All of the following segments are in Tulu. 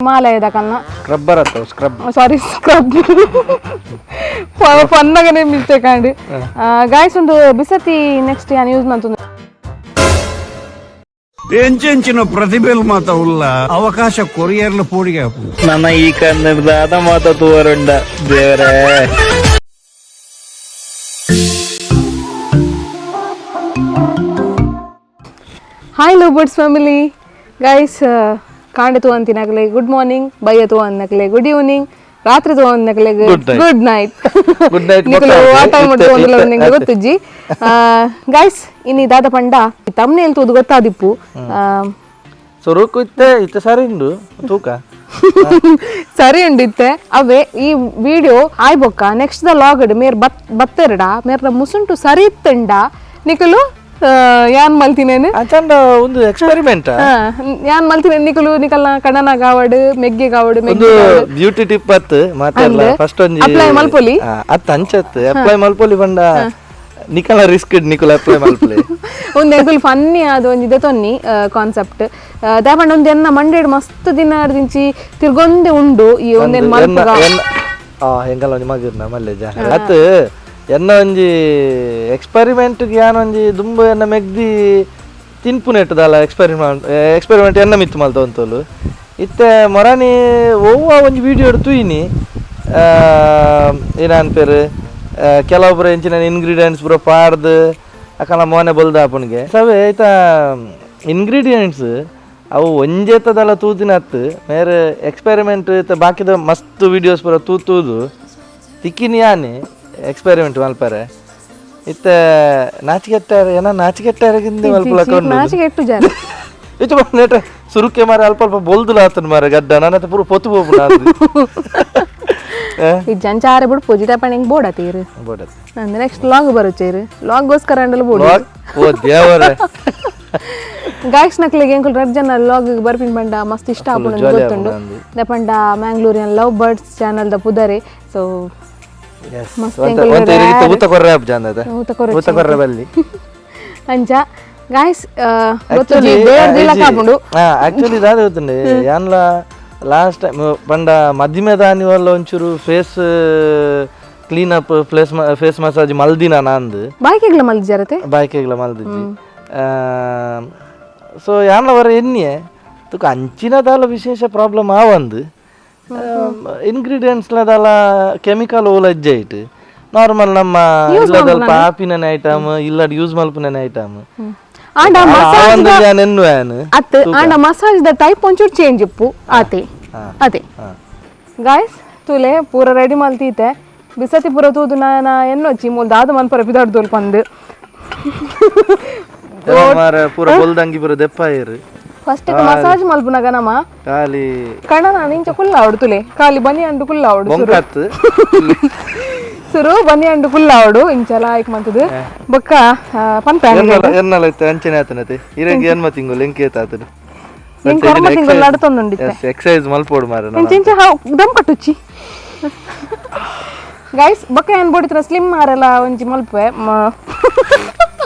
ಹಿಮಾಲಯದ ಕನ್ನ ಸ್ಕ್ರಬ್ಬರ್ ಅತ್ತ scrub sorry scrub ಫನ್ನಾಗನೇ mistake and guys ಒಂದು ಬಿಸತಿ ನೆಕ್ಸ್ಟ್ ಯಾನ್ ಯೂಸ್ ಮಂತೊಂದು ಎಂಚೆಂಚಿನ ಪ್ರತಿಭೆಲ್ ಮಾತ ಉಲ್ಲ ಅವಕಾಶ ಕೊರಿಯರ್ಲ ಪೋಡಿಗೆ ಆಪುಂಡು. ನನ್ನ ಈ ಕನ್ನಡದ ಮಾತ ತೂವರುಂಡ ದೇವರೇ. Hi love birds family guys, ಕಾಂಡೆ ತೂ ಅಂತಿನಗಲೆ ಗುಡ್ ಮಾರ್ನಿಂಗ್, ಬಯ್ಯ ತೂ ಅನ್ನಕಲೆ ಗುಡ್ ಈವ್ನಿಂಗ್, ರಾತ್ರಿ ತೂ ಅನ್ನಕಲೆ Good night. Good night. Good night. ನಿಕುಲು ಆ ಟೈಮ್ ಇತ್ತೆ- ಇತ್ತೆ- ನಿಂಗೆ ಗೊತ್ತುಜ್ಜಿ ಗೈಸ್. ಇನಿ ದಾದ ಪಂಡ ತಮ್ನೇಲ್ ತೂದು ಗೊತ್ತಾದಿಪ್ಪು. ಸುರುಕು ಇತ್ತೆ ಇತ್ತೆ ಸರಿ ಉಂಡು ತೂಕ. ಸರಿ ಉಂಡಿತ್ತೆ ಅವೇ ಈ ವಿಡಿಯೋ ಆಯ್ಬೊಕ್ಕ next the log ಮೇರ್ ಬತ್ ಬತ್ತೆರಡ ಮೇರ್ನ ಮುಸುಂಟು ಸರಿ ಇತ್ತಂಡ ನಿಕುಲು ಯಾನ್ ಮಲ್ತಿನೇನು. ಚಂದ ಒಂದು ಎಕ್ಸ್ಪೆರಿಮೆಂಟ್. ಯಾನ್ ಮಲ್ತಿನ ನಿಕುಲು ನಿಕಲ್ನ ಕಣ್ಣನ ಗಾವಡ್ ಮೆಗ್ಗೆ ಗಾವಡ್ ಒಂದು ಮೆಗ್ಗೆ ಬ್ಯೂಟಿ ಟಿಪ್ ಅತ್ ಮಾತೆಲ್ಲ ಅಂದ್ ಫಸ್ಟ್ ಒಂಜಿ apply ಮಲ್ಪೊಲಿ. ಅತ್ ಅಂಚತ್ ಅಪ್ಲೈ ಮಲ್ಪೊಲಿ ಪಂಡ ನಿಕಲ ರಿಸ್ಕ್ ನಿಕುಲ ಅಪ್ಲೈ ಮಲ್ಪೊಲಿ. ಒಂದು ಎಂಕುಲು ಫನ್ನಿ ಅದು ಒಂಜಿ ದೆತೊನ್ನಿ ಕಾನ್ಸೆಪ್ಟ್ ದಾಪಂಡ ಒಂದು ಎನ್ನ ಮಂಡೇಡ್ ಮಸ್ತ್ ದಿನ ದಿಂಚಿ ತಿರ್ಗೊಂದೆ ಉಂಡು ಈ ಒಂದೇನ್ ಮಲ್ಪುಗ. ಆ ಎಂಕಲ ಒಂಜಿ ಮಗಿರ್ನ ಮಲ್ಲೇಜ ಅತ್ ಎನ್ನ ಒಂಜಿ ಎಕ್ಸ್ಪೆರಿಮೆಂಟ್ ಯಾನ್ ಒಂಜಿ ದುಂಬು ಎನ್ನ ಮೆಗ್ದಿ ತಿನ್ಪುನೆಟ್ಟದಲ್ಲ ಎಕ್ಸ್ಪೆರಿಮೆಂಟ್ ಎಕ್ಸ್ಪೆರಿಮೆಂಟ್ ಎನ್ನ ಮಿತ್ತು ಮಲ್ತ ಒಂತೋಲು ಇತ್ತೆ ಮೊರಾನಿ ಒವ್ವ ಒಂಜಿ ವಿಡಿಯೋ ತೂಯಿನಿ ಏನಾನ್ಪೇರು ಕೆಲವೊಬ್ರು ಎಂಚಿನ ಇಂಗ್ರೀಡಿಯೆಂಟ್ಸ್ ಪೂರ ಪಾಡ್ದು ಅಕಲ ಮೋನೆ ಬಲ್ದ ಆಪುನಿಗೆ ಸವೆ ಐತ ಇಂಗ್ರೀಡಿಯೆಂಟ್ಸ್ ಅವು ಒಂಜೇತದಲ್ಲ ತೂತಿನ ಅತ್ತು ಮೇರೆ ಎಕ್ಸ್ಪೆರಿಮೆಂಟ್ ಇತ್ತ ಬಾಕಿದ ಮಸ್ತ್ ವಿಡಿಯೋಸ್ ಪೂರ ತೂತೂದು ತಿಕ್ಕಿನಿ ಯಾನೆ ಎಕ್ಸ್ಪೆರಿಮೆಂಟ್ ಮಲ್ಪರೆ ಇತ್ತೆ ನಾಚಿಕೆಟ್ಟಾರೆ ಏನ ನಾಚಿಕೆಟ್ಟಾರೆ ಮಲ್ಪಲಕ್ಕ. ನಾಚಿಕೆ ಎಟ್ಟು ಜನ. ಇತ್ತು ಬಂದೇಟ ಸುರುಕೆ ಮಾರೆ ಅಲ್ಪ ಅಲ್ಪ ಬೊಲ್ದುಲ ಆತನ ಮಾರೆ ಗಡ್ಡ ನನ್ನ ಪೂರ ಪೊತ್ತು ಹೋಗ್ಬಿಡ. ಈ ಜಂಚಾರೆ ಬಿಡು ಪೂಜಿತ ಪಣ ಬೋಡ ತೀರು. ನೆಕ್ಸ್ಟ್ ಲಾಗ್ ಬರುತ್ತೇರು ಲಾಗ್ಗೋಸ್ಕರ ಅಂಡಲು ಬೋಡು. ಓ ದೇವರೇ. ಗಾಯ್ಸ್ ನಕ್ಲಿಗೆ ಎಂಕುಲು ರಡ್ ಜನ ಲಾಗ್ ಬರ್ಪಿನ ಪಂಡ ಮಸ್ತ್ ಇಷ್ಟ ಆಪುಂಡು jolly ಗೊತ್ತುಂಡು. ಆಪುಂಡು. ದ ಪಂಡ ಮ್ಯಾಂಗ್ಳೂರಿಯನ್ love birds channel ದ ಪುದರೆ ಸೊ Yes. ಮಸ್ತ್ ಒಂತ ಎಂಕುಲು ಒಂತ ಇತ್ತೆ ಊತ ಕೊರ್ರೆ ಆಪ್ ಜಾನದ. ಊತ ಕೊರ್ರೆ. ಊತ ಕೊರ್ರೆ ಬಲ್ಲಿ. ಅಂಚ ಗಾಯ್ಸ್ ಗೊತ್ತುಜಿ ಬೇರೆ ದಿಲಕ ಆಪುಂಡು. ಆಕ್ಚುಲಿ ದಾದ ಗೊತ್ತುಂಡು ಯಾನ್ಲ ಲಾಸ್ಟ್ ಟೈಮ್ ಪಂಡ ಮದಿಮೆ ದಾನಿ ವಲ್ಲ ಒಂಚೂರು face clean up face face massage ಮಲ್ದಿನ ನಂದು. ಬಾಯ್ಕೆಗ್ಲ ಮಲ್ದಿಜಾರತೆ. ಬಾಯ್ಕೆಗ್ಲ ಮಲ್ದಿಜ್ಜಿ. ಸೊ ಯಾನ್ಲ ವರ ಎನ್ನಿಯೆ ತುಕ ಅಂಚಿನ ದಾಲ ವಿಶೇಷ ಪ್ರಾಬ್ಲಮ್ ಆವಂದು ಇಂಗ್ರೀಡಿಯೆಂಟ್ಸ್ ದಾಲ ಕೆಮಿಕಲ್ ಓಲ ಇಜ್ಜೆ ಇಟ್ಟು ನಾರ್ಮಲ್ ನಮ್ಮ ಇಲ್ಲದಲ್ಪ ಆಪಿನ ಐಟಮ್ ಇಲ್ಲಡ್ ಯೂಸ್ ಮಲ್ಪುನ ಐಟಮ್. ಆಂಡ ಮಸಾಜ್ ಯಾನ್ ಎನ್ನುವೆ ಯಾನ್. ಅತ್ ಆಂಡ massage the type ಒಂಚೂರು ಚೇಂಜ್ ಇಪ್ಪು ಆತೆ ಅದೇ. ಗಾಯ್ಸ್ ತೂಲೆ ಪೂರ ರೆಡಿ ಮಲ್ತೀತೆ ಬಿಸತಿ ಪೂರ ತೂದು ನಾ ಎನ್ನೊಚ್ಚಿ ಮೂಲ್ ದಾದ ಮನ್ಪರ ಪಿದಾಡ್ದೋಲ್ ಪಂದು. ಮಾರ ಪೂರ ಬೊಲ್ದಂಗಿ ಪೂರ ದೆಪ್ಪ ಇರು. ಫಸ್ಟ್ ಮಸಾಜ್ ಮಲ್ಪುನಗ ನಮ್ಮ ಖಾಲಿ ಕಣನ ನಿಂಚ ಕುಲ್ಲ ಆವಡು ತುಲೆ ಖಾಲಿ ಬನ್ನಿ ಅಂಡು ಕುಲ್ಲ ಆವಡು ಸುರು. ಬೊಂಕತ್. ಸುರು ಬನ್ನಿ ಅಂಡು ಕುಲ್ಲ ಆವಡು ಇಂಚ ಲಾಯ್ಕ್ ಮಂತದು ಬೊಕ್ಕ ಪನ್ಪ. ಎನ್ನಲ ಎನ್ನಲ ಇತ್ತೆ ಅಂಚನೆ ಆತನತೆ ಇರೆಗ್ ಎನ್ಮ ತಿಂಗಳು ಎಂಕೇತ ಆತನ. ಎಂಕ್ ಒರ್ಂಬ ತಿಂಗಳು ನಡ್ತೊಂದುಂಡಿತ್ತೆ. ಎಕ್ಸರ್ಸೈಸ್ ಮಲ್ಪೋಡು ಮಾರ. ಇಂಚ ಇಂಚ ಹಾವ್ ದಮ್ ಕಟ್ಟುಚ್ಚಿ ಗೈಸ್ ಬೊಕ್ಕ ಏನ್ ಬೋಡಿತ್ರ ಸ್ಲಿಮ್ ಮಾರೆಲ್ಲ ಒಂಜಿ ಮಲ್ಪೆ.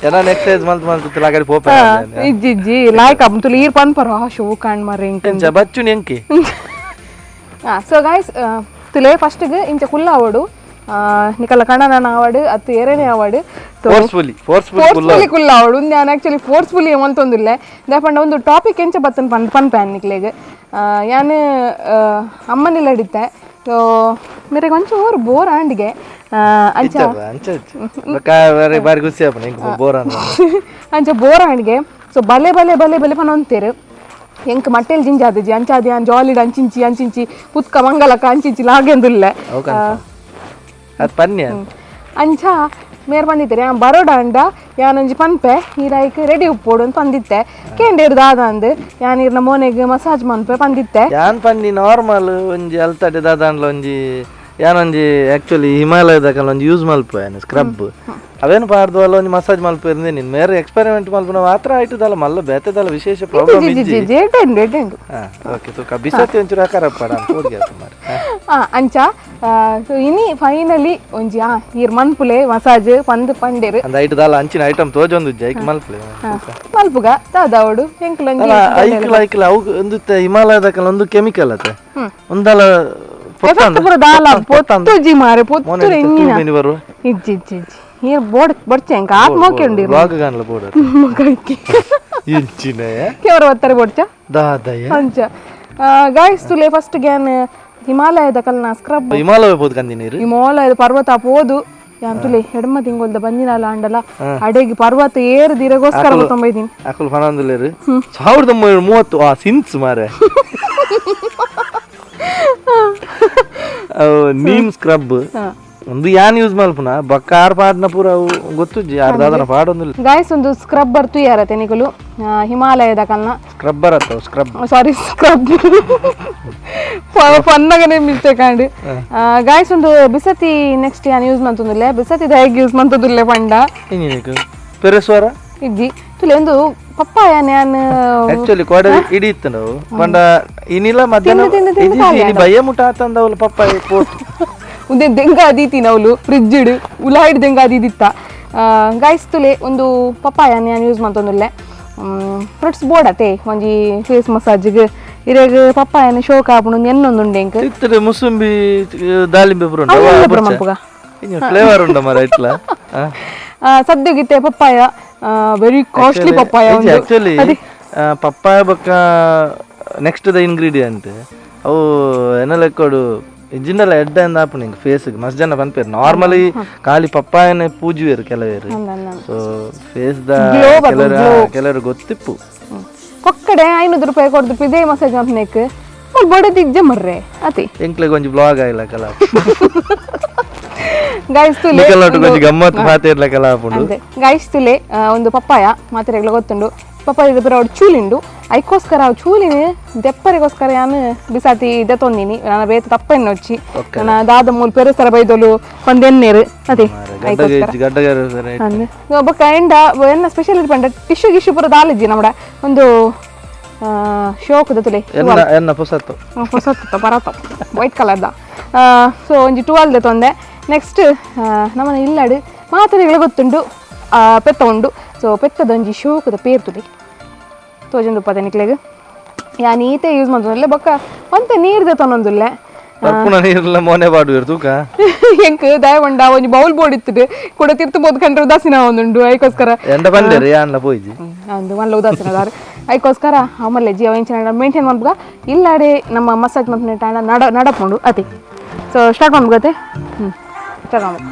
ಏನಾನ ಎಕ್ಸರ್ಸೈಸ್ ಮಲ್ತ್ ಮಲ್ತ್ ಲಾಗಡಿ ಪೋಪೆ. ಇಜ್ಜಿ ಇಜ್ಜಿ ಲಾಯ್ಕ್ ಅಬ್ತುಲು ಈರ್ ಪನ್ಪರ ಶೋ ಕಾಣ್ ಮಾರೆ ಇಂಕ. ಎಂಚ ಬಚ್ಚುನಿ ಎಂಕೆ. ಸೊ ಗೈಸ್ ತುಲೆ ಫಸ್ಟ್ಗೆ ಇಂಚ ಕುಲ್ಲ ಆವಡು ನಿಕಲ್ಲ ಕಣ್ಣನ ಆವಡು ಅತ್ತು ಏರೇನೆ ಆವಡು. Forcefully forcefully. Forcefully ಕುಲ್ಲ ಅವಳು ನಾನು ಆಕ್ಚುಲಿ ಫೋರ್ಸ್ಫುಲಿ ಮಂತೊಂದಿಲ್ಲ ದಾಪಂಡ ಒಂದು ಟಾಪಿಕ್ ಎಂಚ ಬತ್ತನ್ ಪನ್ ಪನ್ಪೆ ನಿಕ್ಲೆಗ್ ಯಾನ್ ಅಮ್ಮನಿಲ್ಲ ಹಿಡಿತೆ ಸೊ ಮೇರೆಗೆ ಒಂಚೂರು ಬೋರ್ ಆಂಡಿಗೆ ಅಂಚ. ಅಂಚ ಬಾರಿ ಬಾರಿ ಖುಷಿ ಆಪುಂಡು ಎಂಕ್ ಬೋರ್ ಅನ್ನ. ಅಂಚ ಬೋರ್ ಆಂಡಿಗೆ ಸೊ ಬಲೆ ಬಲೆ ಬಲೆ ಬಲೆ ಪನೊಂತೇರು ಎಂಕ್ ಮಟ್ಟೆಲ್ ಜಿಂಜಾದಿಜಿ ಅಂಚಾದಿ ಯಾನ್ ಜಾಲಿಡ್ ಅಂಚಿಂಚಿ ಅಂಚಿಂಚಿ ಪುತ್ಕ ಮಂಗಲಕ್ಕ ಅಂಚಿಂಚಿ ಲಾಗೆಂದುಲ್ಲೆ. ಅವು ಅದು ಪನ್ಯ. ಅಂಚ ಮೇರ್ ಬಂದಿತ್ತಾರೆ ಯಾನ್ ಬರೋಡ ಅಂಡ ಯಾನೊಂಜಿ ಪನ್ಪೆ ಈರೈಕ್ ರೆಡಿ ಉಪ್ಪೋಡು ಅಂತ ಪಂದಿತ್ತೆ ಕೇಂಡೇರು ದಾದ ಅಂದ್ ಯಾನ್ ಇರ್ನ ಮೋನೆಗ್ ಮಸಾಜ್ ಮನ್ಪೆ ಪಂದಿತ್ತೆ. ಯಾನ್ ಪನ್ನಿ ನಾರ್ಮಲ್ ಒಂಜಿ ಅಲ್ತಡೆ ದಾದಾನ್ಲ ಒಂಜಿ ಯಾನೊಂಜಿ ಆಕ್ಚುಲಿ ಹಿಮಾಲಯದ ಒಂಜಿ ಯೂಸ್ ಮಲ್ಪು ಯಾನ್ ಸ್ಕ್ರಬ್ ಅವೇನು ಪಾಡ್ದು ಅಲ್ಲ ಒಂಜಿ ಮಸಾಜ್ ಮಲ್ಪು ಇರ್ಂದೆ ನೀನು ಮೇರೆ ಎಕ್ಸ್ಪೆರಿಮೆಂಟ್ ಮಲ್ಪುನ ಮಾತ್ರ ಆಯ್ತದಲ್ಲ ಮಲ್ಲ ಬೇತೆದಲ್ಲ ವಿಶೇಷ ಪ್ರಾಬ್ಲಮ್ ಇಜ್ಜಿ. ಎಡ್ಡೆಂಡು ಎಡ್ಡೆಂಡು. ಹಾ ಓಕೆ ತುಕ ಬಿಸತಿ ಒಂಚೂರು ಆಕಾರ ಪಡ ಹೋಗಿ ಮಾರೆ. ಅಂಚ So ಇನಿ ಫೈನಲಿ ಒಂಜಿ ಆ ಈರ್ ಮನ್ಪುಲೆ ಮಸಾಜ್ ಪಂದ್ ಪಂಡೇರು ಅಂದ ಐಟ್ ದಾಲ ಅಂಚಿನ ಐಟಮ್ ತೋಜೊಂದು ಜೈಕ್ ಮಲ್ಪುಲೆ ಮಲ್ಪುಗ ದಾದಾವಡು ಎಂಕುಲೊಂಜಿ ಐಕ್ಲ ಐಕ್ಲ ಅವು ಒಂದು ಹಿಮಾಲಯದಕಲ ಒಂದು ಕೆಮಿಕಲ್ ಅತ್ತೆ ಒಂದಲ ಎಫೆಕ್ಟ್ ಪೂರ ದಾಲ ಪೊತ್ತುಜಿ ಮಾರೆ ಪೊತ್ತು ಎಂಗಿನ ಬರುವ ಇಜ್ಜಿ ಇಜ್ಜಿ ಇಜ್ಜಿ ಈರ್ ಬೋಡ್ ಬೊಡ್ಚೆ ಎಂಕ ಆತ್ ಮೋಕೆ ಉಂಡು ಬ್ಲಾಗ್ ಗಾನ್ಲ ಬೋಡ ಮಗಕ್ಕೆ ಇಂಚಿನ ಕೆವರ ಒತ್ತಾರೆ ಬೊಡ್ಚ ದಾದಯ್ಯ ಅಂಚ ಗಾಯ್ಸ್ ತುಲೆ ಫಸ್ಟ್ ಗ್ಯಾನ್ ಹಿಮಾಲಯದ ಕಲ್ನ ಸ್ಕ್ರಬ್ ಹಿಮಾಲಯ ಪೋದು ಕಂದಿನೀರು ಹಿಮಾಲಯದ ಪರ್ವತ ಪೋದು ಯಾನ್ ತುಲೆ ಎಡಮ ತಿಂಗೊಲ್ದ ಬಂಜಿನಾಲ ಅಂಡಲ ಅಡೆಗೆ ಪರ್ವತ ಏರು ದಿರಗೋಸ್ಕರ ತೊಂಬೈದೀನಿ ಅಕುಲ್ ಫನಾಂದುಲೇರು 1930 ಆ ಸಿನ್ಸ್ ಮಾರೆ ಅವು ನೀಮ್ ಸ್ಕ್ರಬ್ ಒಂದು ಯಾನ್ ಯೂಸ್ ಮಲ್ಪುನ ಬಕ್ಕ ಆರ್ ಪಾಡ್ನ ಪೂರ ಅವು ಗೊತ್ತುಜ್ಜಿ ಆರ್ ದಾದನ ಪಾಡೊಂದಿಲ್ಲ ಗಾಯ್ಸ್ ಒಂದು ಸ್ಕ್ರಬ್ಬರ್ ತುಯಾರತೆ ನಿಕುಲು ಹಿಮಾಲಯದ ಕಲ್ನ ಸ್ಕ್ರಬ್ಬರ್ ಅತ್ತ ಸ್ಕ್ರಬ್ ಸಾರಿ ಸ್ಕ್ರಬ್ ಪನ್ನಗನೆ ಮಿಸ್ಟೇಕ್ ಆಂಡ್ ಗಾಯ್ಸ್ ಒಂದು ಬಿಸತಿ ನೆಕ್ಸ್ಟ್ ಯಾನ್ ಯೂಸ್ ಮಂತೊಂದುಲ್ಲೆ ಬಿಸತಿ ದಾಯಗ್ ಯೂಸ್ ಮಂತೊಂದುಲ್ಲೆ ಪಂಡ ಇನ್ನೇನು ಪೆರೆಸ್ವರ ಇಜ್ಜಿ ತುಲೆ ಒಂದು ಪಪ್ಪಾಯ ಯಾನ್ ಆಕ್ಚುಲಿ ಕೋಡೆ ಇಡಿ ಇತ್ತು ನಾವು ಪಂಡ ಇನಿಲ ಮಧ್ಯಾಹ್ನ ತಿಂದು ತಿಂದು ಇಜ್ಜಿ, ಇನಿ ಬಯ್ಯ ಮುಟ ಆತಂದವಳು ಪಪ್ಪಾಯ ಪೋಟ್ ಉಂದೆ ದೆಂಗ ಅದೀತಿ ನವ್ಲು ಫ್ರಿಜ್ ಇಡು ಉಲಾಯಿಡ್ ದೆಂಗ ಅದೀದಿತ್ತ ಗಾಯ್ಸ್ ತುಲೆ ಒಂದು ಪಪ್ಪಾಯ ಯಾನ್ ಯೂಸ್ ಮಂತೊಂದುಲ್ಲೆ ಫ್ರೂಟ್ಸ್ ಬೋರ್ಡ್ ಅತೆ ಒಂಜಿ ಫೇಸ್ ಮಸಾಜ್ಗ್ ಇರೆಗ್ ಪಪ್ಪಾಯನ ಶೋಕ್ ಆಪುಂಡು ಎನ್ನೊಂದುಂಡೆ ಎಂಕ್ ಇತ್ತರೆ ಮುಸುಂಬಿ ದಾಳಿಂಬೆ ಪೂರ ಅವು ಪೂರ ಮಲ್ಪುಗ ಫ್ಲೇವರ್ ಉಂಡ ಮರ ಇಟ್ಲ ಸದ್ಯಗಿತ್ತೆ papaya very costly papaya ಒಂದು ಆಕ್ಚುಲಿ ಪಪ್ಪಾಯ ಬಕ್ಕ next the ingredient ಅವು ಏನ ಲೆಕ್ಕೋಡು ಇಜ್ಜಿಂಡಲ ಎಡ್ಡೆ ಅಂದ ಆಪುಂಡು ಹಿಂಗೆ ಫೇಸ್ಗೆ ಮಸ್ತ್ ಜನ ಪನ್ಪೇರು ನಾರ್ಮಲಿ ಖಾಲಿ ಪಪ್ಪಾಯನೆ ಪೂಜುವೇರು ಕೆಲವೇರು so face the ಕೆಲವರು ಕೆಲವರು ಗೊತ್ತಿಪ್ಪು ಕೊಕ್ಕಡೆ 500 ರೂಪಾಯಿ ಕೊಡ್ದು ಇದೇ ಮಸಾಜ್ ಮಲ್ಪನೆಕ್ ಬಡದ ಇಜ್ಜೆ ಮರ್ರೆ ಅತಿ ಎಂಕ್ಲೆಗ್ ಒಂಜಿ ಬ್ಲಾಗ್ ಆಯ್ಲ ಕಲ ಗಾಯ್ಸ್ ತುಲೆ ನಿಕಲೊಟ್ಟು ಒಂಜಿ ಗಮ್ಮತ್ ಮಾತೇರ್ಲ ಕಲ ಆಪುಂಡು ಅಂದೆ ಗಾಯ್ಸ್ ತುಲೆ ಒಂದು ಪಪ್ಪಾಯ ಮಾತ್ರೆಗಳ ಗೊತ್ತುಂಡು ಪಪ್ಪಾಯ ಪೂರ ಅವ್ರು ಚೂಲಿಂಡು ಐಕೋಸ್ಕರ ಅವು ಚೂಲಿನ ದೆಪ್ಪರಿಗೋಸ್ಕರ ಯಾನು ಬಿಸಾತಿ ದೆತ್ತೊಂದಿನಿ ನಾನು ಬೇತ ತಪ್ಪೆನ್ನು వచ్చಿ ನನ್ನ ದಾದ ಮೂಲು ಪೆರುಸರ ಬೈದೋಲು ಒಂದೆನ್ನೇರು ಅದೇ ಗಡ್ಡಗ ಗಡ್ಡಗಾರ ಅಂದೆ ಬೊಕ್ಕ ಎಂಡ ಎನ್ನ ಸ್ಪೆಷಲ್ ಪಂಡ ಟಿಶ್ಯೂ ಗಿಶ್ಯೂ ಪೂರ ದಾಲಿಜ್ಜಿ ನಮ್ಮಡ ಒಂದು ಶೋಕದ ತುಲೆ ಎನ್ನ ಎನ್ನ ಪೊಸತ್ತು ಹೊಸತ್ತು ಬರತ್ತ ವೈಟ್ ಕಲರ್ದ ಸೊ ಒಂಜಿ ಟುವಾಲ್ದೆ ತೊಂದೆ ನೆಕ್ಸ್ಟ್ ನಮ್ಮನೆ ಇಲ್ಲಾಡು ಮಾತ್ರೆಗಳು ಗೊತ್ತುಂಡು ಪೆತ್ತ ಉಂಡು ಸೊ ಪೆತ್ತದ ಒಂಜಿ ಶೋಕದ ಪೇರ್ ತುಲಿ ತೋಜೊಂದು ಉಪ್ಪದೆ ನಿಕ್ಲೆಗ್ ಯಾನ್ ಈತೆ ಯೂಸ್ ಮಂತೊಂದುಲ್ಲೆ ಬೊಕ್ಕ ಒಂತೆ ನೀರ್ದೆ ತೊನೊಂದುಲ್ಲೆ ಪರ್ಪುಣ ನೀರ್ಲ ಮೋನೆ ಪಾಡುವೆರ್ ತೂಕ ಎಂಕ್ ದಯವಂಡ ಒಂಜಿ ಬೌಲ್ ಬೋರ್ಡ್ ಇತ್ತಿಟ್ಟು ಕೂಡ ತಿರ್ತು ಬೋದು ಕಂಡ್ರೆ ಉದಾಸೀನ ಒಂದುಂಡು ಐಕೋಸ್ಕರ ಎಂಡ ಬಂದೇರು ಯಾನ್ಲ ಪೋಯಿಜಿ ಒಂದು ಮಲ್ಲ ಉದಾಸೀನ ದಾರು ಐಕೋಸ್ಕರ ಆಮೇಲೆ ಜೀವ ಇಂಚಿನ ಮೇಂಟೈನ್ ಮನ್ಪುಗ ಇಲ್ಲಾಡೆ ನಮ್ಮ ಮಸಾಜ್ ಮನ್ಪುನ ಟಾಣ ನಡ ನಡಪುಂಡು ಅತಿ ಸೊ ಸ್ಟಾರ್ಟ್ ಮಾಡ್ಬೋಗತ್ತೆ ಹ್ಞೂ ಸ್ಟಾರ್ಟ್ ಮಾಡ್ಬೇಕು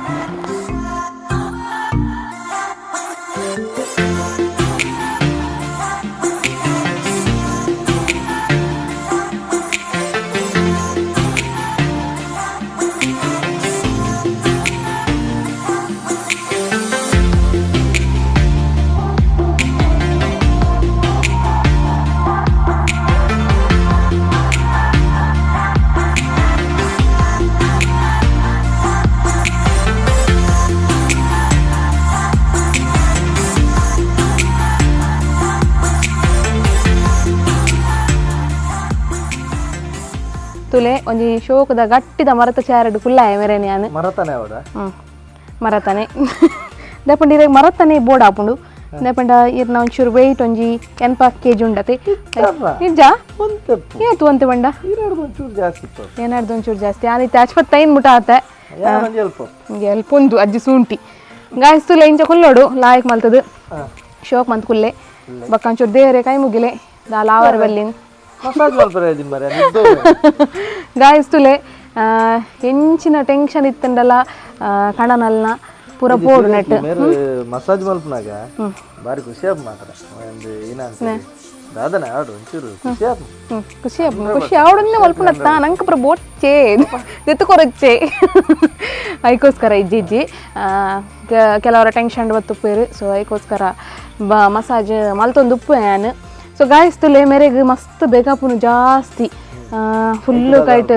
ತುಲೆ ಒಂಜಿ ಶೋಕದ ಗಟ್ಟಿದ ಮರತ ಚಾರಡು ಕುಲ್ಲಾಯ ಮೇರೆ ಯಾನ್ ಮರತನೆ ಅವಡ ಮರತನೆ ದಪಂಡ ಇರೆಗ್ ಮರತನೆ ಬೋರ್ಡ್ ಆಪುಂಡು ದಪಂಡ ಇರ್ನ ಒಂಚೂರು ವೆಯ್ಟ್ ಒಂಜಿ 80 ಕೆಜಿ ಉಂಡತೆ ನಿಜ ಏತು ಅಂತೆ ಬಂಡ ಒಂಚೂರು ಜಾಸ್ತಿ ಇತ್ತು ಏನಾರ್ದು ಒಂಚೂರು ಜಾಸ್ತಿ ಆನಿತ್ತೆ ಅಚ್ಪತ್ತೈನ್ ಮುಟ ಆತೆ ಯಾರೊಂಜಿ ಅಲ್ಪ ಎಲ್ಪೊಂದು ಅಜ್ಜಿ ಸೂಂಟಿ ಗಾಯ್ಸ್ ತುಲೆ ಇಂಚ ಕುಲ್ಲೋಡು ಲಾಯಕ್ ಮಲ್ತದು ಶೋಕ್ ಮಂತ್ ಕುಲ್ಲೆ ಬಕ್ಕ ಒಂಚೂರು ದೇವರೆ ಕೈ ಮುಗಿಲೆ ದಾಲ ಆವರ ಬಲ್ಲಿನ್ ಮಸಾಜ್ ಮಲ್ಪರೆ ಇದ್ದೀನಿ ಮರೆ ಗಾಯ್ಸ್ ತುಲೆ ಎಂಚಿನ ಟೆನ್ಷನ್ ಇತ್ತಂಡಲ ಕಣನಲ್ನ ಪೂರ ಪೋಡು ನೆಟ್ ಮೇರೆ ಮಸಾಜ್ ಮಲ್ಪನಾಗ ಬಾರಿ ಖುಷಿ ಆಪ್ ಮಾತ್ರ ಒಂದು ಏನಂತ ದಾದನ ಆಡು ಒಂಚೂರು ಖುಷಿ ಆಪ್ ಖುಷಿ ಆಪ್ ಖುಷಿ ಆವಡನ್ನೇ ಮಲ್ಪುನತ್ತ ನಂಗೆ ಪೂರ ಬೋಟ್ಚೆ ದೆತ್ತುಕೊರಚ್ಚೆ ಐಕೋಸ್ಕರ ಇಜ್ಜಿ ಇಜ್ಜಿ ಕೆಲವರ ಟೆನ್ಷನ್ ಬತ್ತುಪ್ಪೇರು ಸೊ ಐಕೋಸ್ಕರ ಬ ಮಸಾಜ್ ಮಲ್ತೊಂದು ಉಪ್ಪು ಯಾನ್ ಸೊ ಗಾಯ್ಸ್ ತುಲೆ ಮೇರೆಗ್ ಮಸ್ತ್ ಬೇಕಾಪುನು ಜಾಸ್ತಿ ಫುಲ್ಲು ಕೈಟ್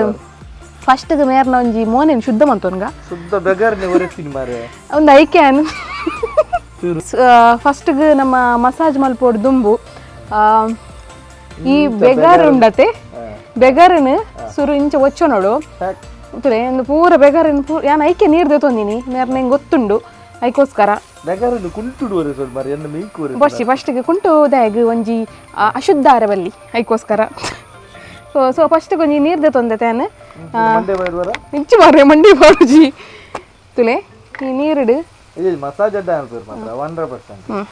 ಫಸ್ಟ್ಗೆ ಮೇರ್ನ ಒಂಜಿ ಮೋನೇನು ಶುದ್ಧ ಮಂತೊನ್ಗ ಶುದ್ಧ ಬೆಗರ್ನೆ ಒರೆತೀನಿ ಮಾರೆ ಒಂದು ಐಕೆ ಫಸ್ಟ್ಗೆ ನಮ್ಮ ಮಸಾಜ್ ಮಲ್ಪೋಡು ದುಂಬು ಈ ಬೆಗರ್ ಉಂಡತೆ ಬೆಗರನ್ ಸುರು ಇಂಚ ಒಚ್ಚೊ ನೋಡು ತುಲೆ ಒಂದು ಪೂರ ಬೆಗಾರಿನ ಪೂ ಯಾನ್ ಐಕೆ ನೀರು ದೇತೊಂದಿನಿ ಮೇರ್ನ ಹಿಂಗೆ ಗೊತ್ತುಂಡು ಐಕೋಸ್ಕರ. ಬೆಗಾರು ಕುಂಟುಡುವರೆ ಸ್ವಲ್ಪ ಮಾರಿ ಎನ್ನ ಮೀಕುವರೆ. ಬೊರ್ಚಿ ಫಸ್ಟಿಗೆ ಕುಂಟು ದಾಗ್ ಒಂಜಿ ಅಶುದ್ಧ ಆರವಲ್ಲಿ ಐಕೋಸ್ಕರ. ಸೊ ಸೊ ಫಸ್ಟಿಗೆ ಒಂಜಿ ನೀರು ದೇತೊಂದೆ ತಾನು. ಮಂಡೆ ಬೈದ್ವರ. ಇಚ್ಚು ಮಾರ್ರೆ ಮಂಡಿ ಬಾರುಜಿ. ತುಲೆ ಈ ನೀರುಡು ಇದು ಮಸಾಜ್ ಅಡ್ಡ ಅನ್ಸರ್ ಮಾತ್ರ 100%.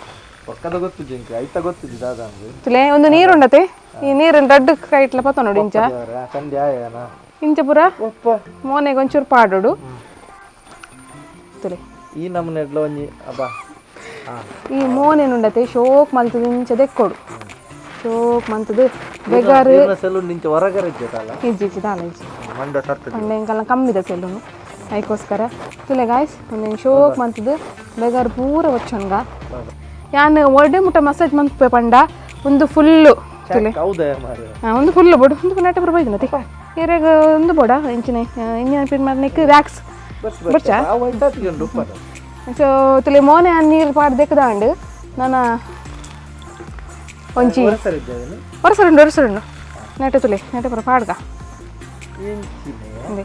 ಪಕ್ಕದ ಗೊತ್ತು ಜಿಂಕ್ ಐತ ಗೊತ್ತಿದ್ದು ದಾದ ಅಂದು. ತುಲೆ ಒಂದು ನೀರುಂಡತೆ, ಈ ನೀರನ್ನು ದೊಡ್ಡ ಕೈಟ್ಲ ಪತ್ತ ನೋಡು ಇಂಚ. ಚಂಡಿ ಆಯನ. ಇಂಚ ಪೂರ ಒಪ್ಪ. ಮೋನೆಗೆ ಒಂಚೂರು ಪಾಡೋಡು ತುಲೆ. ಈ ನಮ್ಮನೆ ಎಡ್ಲ ಒಂಜಿ ಅಬ್ಬಾ. ಈ ಮೋನೆನುಂಡತೆ ಶೋಕ್ ಮಲ್ತದ ಇಂಚ ದೆಕ್ಕೊಡು ಶೋಕ್ ಮಂತದು ಬೆಗಾರು. ಸೆಲೂನ್ ನಿಂಚ ಹೊರಗರೆ ಇಜ್ಜಲ್ಲ. ಇಜ್ಜಿ ಇಜ್ಜಿ ದಾಲ ಇಜ್ಜಿ. ಮಂಡ ಸರ್ತದೆ. ಮಂಡೆ ಇಂಕಲ್ಲ ಕಮ್ಮಿದ ಸೆಲೂನು ಐಕೋಸ್ಕರ. ತುಲೆ ಗಾಯ್ಸ್ ಒಂದೇನು ಶೋಕ್ ಮಂತದು ಬೆಗಾರು ಪೂರ ವಚ್ಚೊನ್ಗ. ಯಾನ್ ಒಡೆ ಮುಟ್ಟ ಮಸಾಜ್ ಮಂತ್ಪೆ ಪಂಡ ಒಂದು ಫುಲ್ಲು ತುಲೆ. ಹೌದಾ ಮಾರ್ರೆ. ಒಂದು ಫುಲ್ ಬೋಡು ಒಂದು ನಾಟೆ ಪೂರ ಬೈದಿನತಿ ಏರೆಗ್ ಒಂದು ಬೋಡ ಇಂಚಿನೆ ಇಂಜಿನ ಪಿನ್ ಮಾರ್ನೆಕ್ ವ್ಯಾಕ್ಸ್ ಬರ್ಚಾ. ಅವು ಐತಾತಿಗೆ ಉಂಟು ಉಪ್ಪಟ. ಸೊ ತುಲೆ ಮೋನೆ ಆ ನೀರು ಪಾಡ್ ದೆಕ್ಕದಾಂಡ್ ನನ ಒಂಜಿ ಹೊರಸರ ಇದ್ದೇನೆ. ಒರಸರುಂಡು ಒರಸರುಂಡು ನೆಟೆ ತುಲೆ ನೆಟೆ ಪೂರ ಪಾಡ್ಗ. ಇಂಚಿನೆ. ಇಂದೆ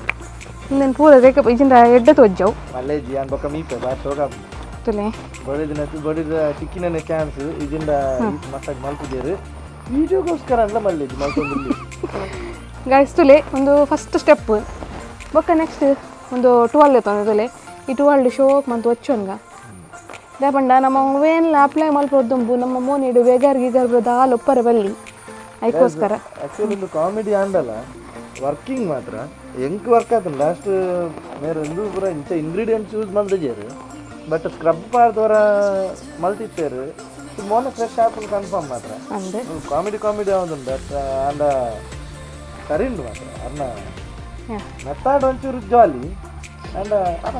ಇಂದೆನ್ ಪೂರ ದೆಕ್ಕ ಇಜಿಂದ ಎಡ್ಡೆ ತೋಜ್ಜವು. ಮಲ್ಲೇಜಿ ಅನ್ ಬೊಕ್ಕ ಮೀಪೆ ಬಾ ಶೋಕ. ತುಲೆ ಬಡಿದಿನ ಬಡಿದ ಚಿಕ್ಕಿನ ಚಾನ್ಸ್ ಇಜಿಂದ ಮಸಾಜ್ ಮಲ್ಪುದೇರು ವಿಡಿಯೋಗೋಸ್ಕರ ಅಲ್ಲ ಮಲ್ಲೇಜಿ ಮಲ್ತೊಂದಿಲ್ಲಿ. ಗಾಯ್ಸ್ ತುಲೆ ಒಂದು ಫಸ್ಟ್ ಸ್ಟೆಪ್ ಬೊಕ್ಕ ನೆಕ್ಸ್ಟ್ ಒಂದು ಟುವಲ್ ಎತ್ತೊಂದು ತುಲೆ. ಈ ಟುವಲ್ ಶೋಕ್ ಮಂತ್ ಒಚ್ಚೊನ್ಗ ದಾಪಂಡ ನಮ್ಮ ವೇನ್ಲ ಅಪ್ಲೈ ಮಲ್ಪೊರ್ದುಂಬು ನಮ್ಮ ಮೋನಿಡು ಬೇಗಾರ್ ಗಿಗಾರ್ ದಾಲ್ ಒಪ್ಪರೆ ಬಲ್ಲಿ ಐಕೋಸ್ಕರ. ಆಕ್ಚುಲಿ ಒಂದು ಕಾಮಿಡಿ ಆಂಡಲ್ಲ ವರ್ಕಿಂಗ್ ಮಾತ್ರ ಎಂಕ್ ವರ್ಕ್ ಆತನ ಲಾಸ್ಟ್ ಮೇರೆ ಒಂದು ಪೂರ ಇಂಚ ಇಂಗ್ರೀಡಿಯೆಂಟ್ಸ್ ಯೂಸ್ ಮಲ್ದಿಜೇರು ಬಟ್ ಸ್ಕ್ರಬ್ ಪಾಡ್ದವರ ಮಲ್ತಿತ್ತೇರು ಮೋನೆ ಫ್ರೆಶ್ ಆಪುನ್ ಕನ್ಫರ್ಮ್ ಮಾತ್ರ. ಅಂದ್ ಕಾಮಿಡಿ ಕಾಮಿಡಿ ಆವೊಂದುಂಡು ಬಟ್ ಆಂಡ ಸರಿಂಡು ಮಾತ್ರ ಅರ್ನ ಮೆತ್ತಾಡ್ ಒಂಚೂರು ಜಾಲಿ ಆಂಡ ಅದ.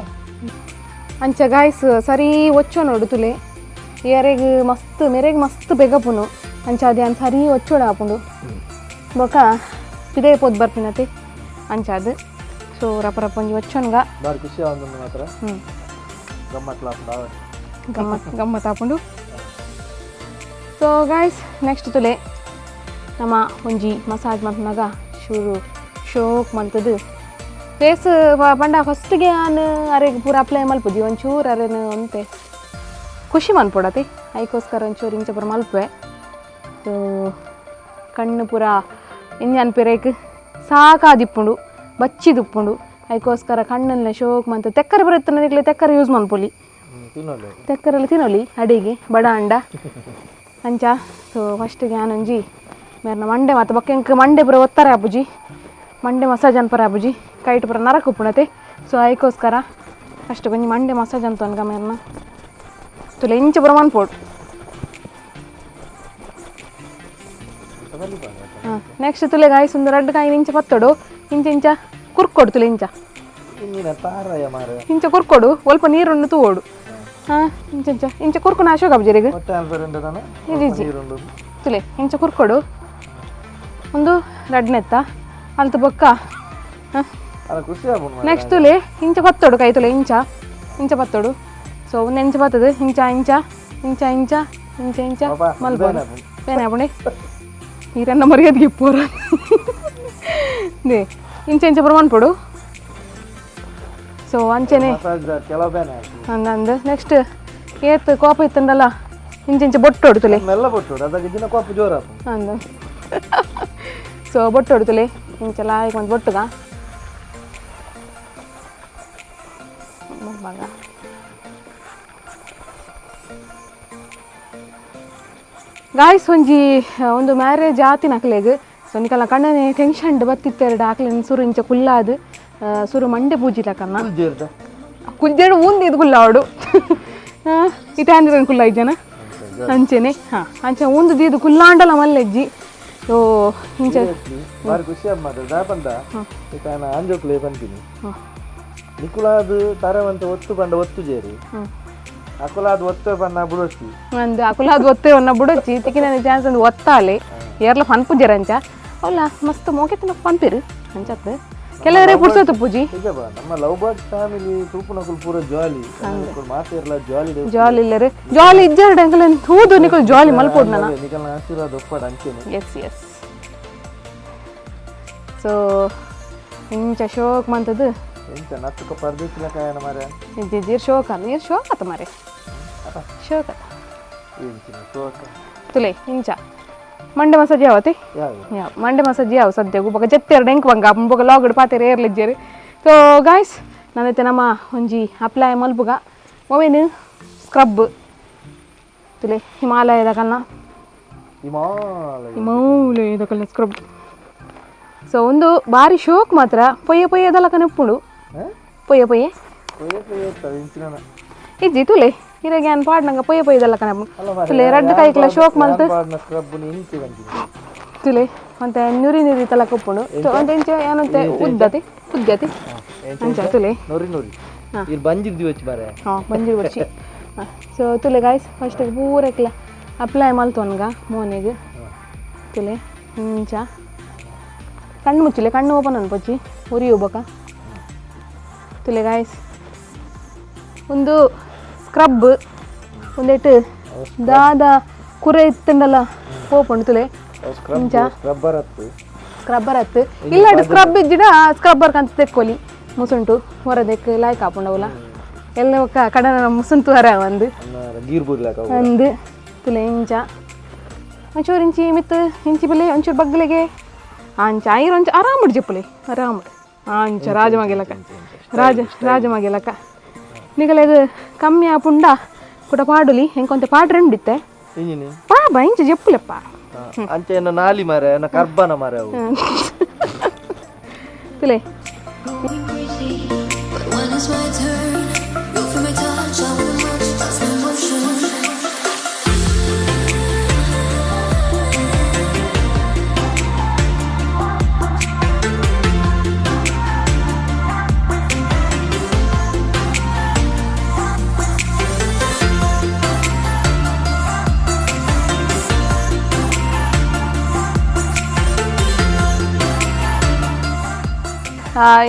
ಅಂಚ ಗಾಯ್ಸ್ ಸರಿ ಒಚ್ಚೋ ನೋಡು ತುಲೆ ಏರೆಗ್ ಮಸ್ತ್ ಮೆರೆಗ್ ಮಸ್ತ್ ಬೆಗಪುನು ಅಂಚ ಅದೇ ಅನ್ ಸರಿ ಒಚ್ಚೋಡ ಆಪುಂಡು ಬೊಕ ಪಿದೆ ಪೋದ್ ಬರ್ಪಿನತೆ ಅಂಚ ಅದು. ಸೊ ರಪ ರಪ ಒಂಜಿ ಒಚ್ಚೊನ್ಗ. ಬಾರಿ ಖುಷಿ ಆವೊಂದುಂಡು ಮಾತ್ರ. ಗಮ್ಮತ್ಲ ಆಪುಂಡು. ಗಮ್ಮತ್ ಗಮ್ಮತ್ ಆಪುಂಡು. So guys next ತುಲೆ ನಮ್ಮ ಒಂಜಿ ಮಸಾಜ್ ಮಲ್ಪುನಗ ಶುರು ಶೋಕ್ ಮಲ್ತದು ಫೇಸ್ ಪಂಡ ಫಸ್ಟ್ಗೆ ಆನ್ ಅರೆಗ್ ಪೂರ ಅಪ್ಲೈ ಮಲ್ಪುಜಿ ಒಂಚೂರು ಅರೆನು ಅಂತೆ ಖುಷಿ ಮನ್ಪೊಡತಿ ಐಕೋಸ್ಕರ ಒಂಚೂರು ಇಂಚ ಪೂರ ಮಲ್ಪುವೆ. ಸೊ ಕಣ್ಣು ಪೂರ ಇಂಜ ಅನ್ಪಿರೇಕ್ ಸಾಕಾದಿಪ್ಪುಂಡು ಬಚ್ಚಿದುಪ್ಪುಂಡು ಐಕೋಸ್ಕರ ಕಣ್ಣನ್ನೇ ಶೋಕ್ ಮಂತ ತೆಕ್ಕರೆ ಬರುತ್ತೆ ನಿಕ್ಲೆ ತೆಕ್ಕರೆ ಯೂಸ್ ಮನ್ಪೊಲಿ. ತಿನ್ನೋಲೆ. ತೆಕ್ಕರೆಲ್ಲ ತಿನ್ನೊಲಿ ಅಡಿಗೆ ಬಡ ಅಂಡ ಅಂಚ. ಸೊ ಫಸ್ಟಿಗೆ ಆನೊಂಜಿ ಮೇರ್ನ ಮಂಡೆ ಮಾತ ಬೊಕ್ಕ ಎಂಕ್ ಮಂಡೆ ಪೂರ ಒತ್ತಾರೆ ಆಪುಜಿ ಮಂಡೆ ಮಸಾಜ್ ಅನ್ಪರ ಆಪುಜಿ ಕೈಟ್ ಪೂರ ನರಕ ಉಪ್ಪುಣತೆ. ಸೊ ಐಕೋಸ್ಕರ ಫಸ್ಟ್ ಒಂಜಿ ಮಂಡೆ ಮಸಾಜ್ ಅಂತ ಅನ್ಕ ಮೇರ್ನ ತುಲೆ ಇಂಚ ಪೂರ ಮನ್ಪೊಡು. ನೆಕ್ಸ್ಟ್ ತುಲೆ ಗಾಯ್ಸ್ ಒಂದು ರಡ್ಡ್ ಕಾಯಿ ಇಂಚ ಪತ್ತೊಡು ಇಂಚ ಇಂಚ ಕುರ್ಕೊಡು ತುಲೆ ಇಂಚ ಇಂಜಿನ ತಾರಾಯ ಮಾರೆ. ಇಂಚ ಕುರ್ಕೊಡು ಒಲ್ಪ ನೀರುಂಡು ತೂವೊಡು. ಇಂಚ ಇಂಚ ಇಂಚ ಕುರ್ಕುನ ಅಶೋಕ ಅಬ್ಜರಿಗೆ. ಹೊಟ್ಟೆ ಅನ್ಪರಿಂದ ತಾನ. ಇಜ್ಜಿ. ನೀರುಂಡು. ತುಲೆ ಇಂಚ ಕುರ್ಕೊಡು ಒಂದು ರಡ್ನೆತ್ತ ಅಲ್ತ ಬೊಕ್ಕ. ಅಲ್ಲ ಖುಷಿ ಆಪುಂಡು. ನೆಕ್ಸ್ಟ್ ತುಲೆ ಇಂಚ ಪತ್ತೊಡು ಕೈ ತುಲೆ ಇಂಚ ಇಂಚ ಪತ್ತೊಡು. ಸೊ ಒಂದು ಇಂಚ ಬರ್ತದೆ ಇಂಚ ಇಂಚ ಇಂಚ ಇಂಚ ಇಂಚ ಇಂಚ ಮಲ್ಪೊಡು ಬೇನೆ ಆಪುಂಡೆ ನೀರನ್ನ ಮರ್ಯಾದೆಗೆ ಪೂರ they ಇಂಚ ಇಂಚ ಪೂರ ಮನ್ಪೊಡು. ಸೊ ಅಂಚೆನೆ ಮಸಾಜ್ ಕೆಲವು ಬೇನೆ ಆಪುಂಡು. ಅಂದ್ ಅಂದ್ ನೆಕ್ಸ್ಟ್ ಏತ್ ಕೋಪ ಇತ್ತಂಡಲ್ಲ ಇಂಚ ಇಂಚ ಬೊಟ್ಟೊಡು ತುಲೆ. ಮೆಲ್ಲ ಬೊಟ್ಟೋಡು ಅದಾಗ ದಿನ ಕೋಪ ಜೋರ ಆಪುಂಡು. ಅಂದ್ ಸೊ ಬೊಟ್ಟೊಡು ತುಲೆ ಇಂಚ ಲಾಯ್ಕ್ ಒಂದು ಬೊಟ್ಟುಗ ಮಗ. ಗಾಯ್ಸ್ ಒಂಜಿ ಒಂದು ಮ್ಯಾರೇಜ್ ಆತಿನ ಅಕ್ಲೆಗ್. ಸೊ ನಿಕಲ್ನ ಕಣ್ಣನೆ ಟೆನ್ಷನ್ ಬತ್ತಿತ್ತೆರಡು ಆಕ್ಲೆನ್ ಸುರು ಇಂಚ ಕುಲ್ಲಾದ್ ಸುರು ಮಂಡೆ ಪೂಜಿಲಕನ್ನ ಕುಲ್ಜೇಡು ಊಂದಿದ್ದು ಕುಲ್ಲಾವಡು ಇತ್ತೆ ಅಂದಿರನ್ ಕುಲ್ಲ ಇಜ್ಜನ ಅಂಚೆನೆ. ಹಾಂ ಅಂಚೆ ಊಂದು ದೀದು ಕುಲ್ಲಾಂಡಲ ಮಲ್ಲೆಜ್ಜಿ. ಸೊ ಇಂಚ ಬಾರಿ ಖುಷಿ ಆಪ್ ಮಾತ್ರ ದಾಪಂಡ ಇತ್ತೆ ಆಂಜೋಕ್ಲೆ ಪನ್ಪಿನಿ ನಿಕುಲಾದ್ ತರವಂತ ಒತ್ತು ಪಂಡ ಒತ್ತು ಜೇರಿ ಅಕುಲಾದ್ ಒತ್ತು ಪನ್ನ ಬುಡೊಚ್ಚಿ ಒಂದು ಅಕುಲಾದ್ ಒತ್ತೆ ಒನ್ನ ಬುಡೊಚ್ಚಿ ತಿಕ್ಕಿನ ಚಾನ್ಸ್ ಒಂದು ಒತ್ತಾಲೆ ಏರ್ಲ ಪನ್ಪುಜೆರ್ ಅಂಚ ಅವಲ್ಲ ಮಸ್ತ್ ಮೋಕೆತ್ತನ ಪನ್ಪಿರು ಅಂಚತ್ ಕೆಲವರೇ ಪುಡ್ಸೋತು ಪೂಜಿ. ನಿಜ ನಮ್ಮ love bird family ತೂಪುನಕುಲು ಪೂರ ಜಾಲಿ ಮಾತೆರ್ಲ ಜಾಲಿ. ಜಾಲಿ ಇಲ್ಲರೆ ಜಾಲಿ ಇಜ್ಜಾರ್ಡ್ ಅಂಕಲ್ ತೂದು ನಿಕುಲು ಜಾಲಿ ಮಲ್ಪೊಡು ನನ. ನಿಕಲ್ನ ಆಶೀರ್ವಾದ ಒಪ್ಪಡ ಅಂಚೆನೆ. S S. So ಇಂಚ ಶೋಕ್ ಮಂತದ್ದು ಎಂಚ ನತ್ತುಕ ಪರ್ದೇಶಿಲ ಕಾಯನ ಮಾರೆ ಇಜ್ಜಿ ಶೋಕ್ ಅಲ್ಲ ನೀರು ಶೋಕ್ ಆತ ಮಾರೆ ಶೋಕ್ ಆತ ಎಂಚಿನ ಶೋಕ ತುಲೆ ಇಂಚ ಮಂಡೆ ಮಸಾಜ್ ಯಾವತಿ ಯಾವ ಯಾವ ಮಂಡೆ ಮಸಾಜ್ ಯಾವ ಸದ್ಯಗು ಬೊಕ ಜತ್ತೆರಡು ಎಂಕ್ ಬಂಗ ಬೊಕ ಲಾಗಡ್ ಪಾತೆರ ಏರ್ಲಿಜ್ಜೇರು. ಸೊ ಗಾಯ್ಸ್ ನಾನೈತೆ ನಮ್ಮ ಒಂಜಿ ಅಪ್ಲೈ ಮಲ್ಪುಗ ಒವೇನು ಸ್ಕ್ರಬ್ ತುಲೆ ಹಿಮಾಲಯದ ಕಲ್ನ ಹಿಮಾಲಯ ಹಿಮಾಲಯದ ಕಲ್ನ ಸ್ಕ್ರಬ್. ಸೊ ಒಂದು ಬಾರಿ ಶೋಕ್ ಮಾತ್ರ ಪೊಯ್ಯ ಪೊಯ್ಯದಲ್ಲ ಕನಪ್ಪುಂಡು ಪೊಯ್ಯ ಪೊಯ್ಯೆ ಪೊಯ್ಯ ಪೊಯ್ಯ ಎಂಚಿನ ಇಜ್ಜಿ ತುಲೆ ಇರಗೆ ಯಾನ್ ಪಾಡ್ನಂಗ ಪೊಯ್ಯ ಪೊಯ್ಯದಲ್ಲ ಕನಪ್ಪುಂಡು ತುಲೆ ರಡ್ಡ್ ಕೈಕ್ಲ ಶೋಕ್ ಮಲ್ತು ಸ್ಕ್ರಬ್ ಇಂಚಿ ಬಂಚಿನ ತುಲೆ ಮತ್ತೆ ನುರಿ ನುರಿ ತಲ ಕೊಪ್ಪುಂಡು. ಸೊ ಒಂತೆ ಇಂಚ ಏನಂತೆ ಉದ್ದತಿ ಉದ್ದತಿ ಅಂಚ ತುಲೆ ನೊರಿ ನೊರಿ ಇಲ್ಲಿ ಬಂಜಿರ್ದಿ ವಚ್ಚಿ ಮಾರೆ. ಹಾಂ ಬಂಜಿರ್ ಬಚ್ಚಿ. ಸೊ ತುಲೆ ಗಾಯ್ಸ್ ಫಸ್ಟ್ ಪೂರಕ್ಲ ಅಪ್ಲೈ ಮಲ್ತೊನ್ಗ ಮೋನೆಗ್ ತುಲೆ ಇಂಚ ಕಣ್ಣು ಮುಚ್ಚಿಲೆ ಕಣ್ಣು ಓಪನ್ ಅನ್ಪೊಚ್ಚಿ ಉರಿ ಬೊಕ ತುಲೆ ಗಾಯ್ಸ್ ಒಂದು ಸ್ಕ್ರಬ್ ಒಂದೆಟ್ಟು ದಾದ ಕುರೆ ಇತ್ತಂಡಲ್ಲ ಪೋಪುಂಡು ತುಲೆ ಸ್ಕ್ರಬ್ ಸ್ಕ್ರಬ್ಬರ್ ಹತ್ತು ಸ್ಕ್ರಬ್ಬರ್ ಹತ್ತು ಇಲ್ಲ ಸ್ಕ್ರಬ್ ಇಜ್ಜಿಡ ಸ್ಕ್ರಬ್ಬರ್ ಕಂತ ತೆಕ್ಕೊಲಿ ಮುಸುಂಟು ಹೊರದೆಕ್ ಲಾಯ್ಕ್ ಆಪುಂಡವಲ ಎಲ್ಲ ಒಕ್ಕ ಕಡನ ಮುಸುಂಟು ಹರ ಒಂದು ಗೀರ್ ಬುರ್ಲಾಕ ಅಂದು ತುಲೆ ಇಂಚ ಒಂಚೂರು ಇಂಚಿ ಮಿತ್ತು ಇಂಚಿ ಬಲೆ ಒಂಚೂರು ಬಗ್ಗಲಿಗೆ ಅಂಚ ಐರು ಒಂಚ ಆರಾಮುಡು ಜಪ್ಪುಲೆ ಆರಾಮುಡು ಅಂಚ ರಾಜಮಾಗೆಲಕ ರಾಜ ರಾಜಮಾಗೆಲಕ ನಿಗಲೆಗ್ ಕಮ್ಮಿ ಆಪುಂಡ ಕುಟ ಪಾಡುಲಿ ಎಂಕೊಂತೆ ಪಾಡ್ರೆಂಡಿತ್ತೆ ಇಂಜಿನಿ ಪಾಬ ಇಂಚ ಜಪ್ಪುಲೆಪ್ಪ. ಅಂಚೆ ಏನ ನಾಲಿ ಮಾರೆ ಏನ ಕರ್ಬನ ಮಾರೆ ಅವು ತುಲೆ But when it's my turn, you feel my touch, I wanna much, that's my emotion.